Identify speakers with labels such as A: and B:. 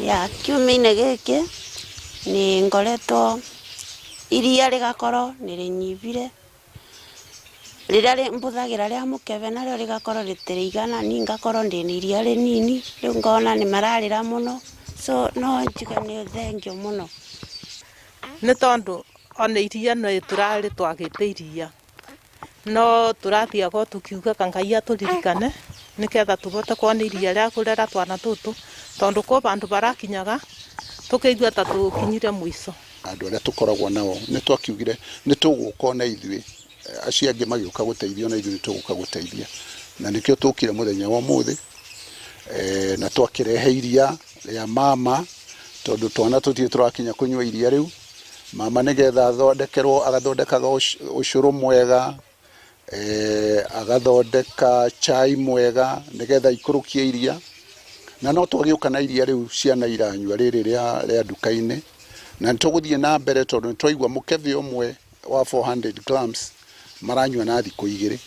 A: Ya kiumia-inĩ gĩkĩ nĩ ngoretwo iria rĩgakorwo nĩ rĩnyihire, rĩrĩa mbũthagĩra rĩa mũkebe narĩo rĩgakorwo rĩtirĩigana, niĩ ngakorwo ndĩna iria rĩnini, rĩu ngona nĩ mararĩra mũno, so no njuge nĩ thengiũ mũno.
B: Nĩ tondũ ona iria nĩ tũrarĩ twagĩte iria, no tũrathiaga o tũkiugaga Ngai atũririkane nĩgetha tũhote kuona iria rĩa kũrera twana tũtũ, tondũ kwĩ vandũ varakinyaga tũkaigua ta tũkinyire mũico.
C: Andũ arĩa tũkoragwo nao nĩ twakiugire nĩ tũgũka ona ithuĩ, acio angĩ magĩũka gũteithia ona ithuĩ nĩ tũgũka gũteithia, na nĩkĩo tũkire mũthenya wa ũmũthĩ na twakĩrehe iria rĩa mama tondũ twana tũtirĩ tũrakinya kũnyua iria rĩu, mama nĩgetha athondekerwo agathondekaga ũcũrũ mwega, agathondeka chai mwega nĩgetha aikũrũkie iria, na no twagĩũka na iria rĩu ciana iranyua rĩrĩ rĩa nduka-inĩ, na nĩ tũgũthiĩ na mbere tondũ nĩ twaigua mũkebe ũmwe wa 400 grams maranyua na thikũ igĩrĩ.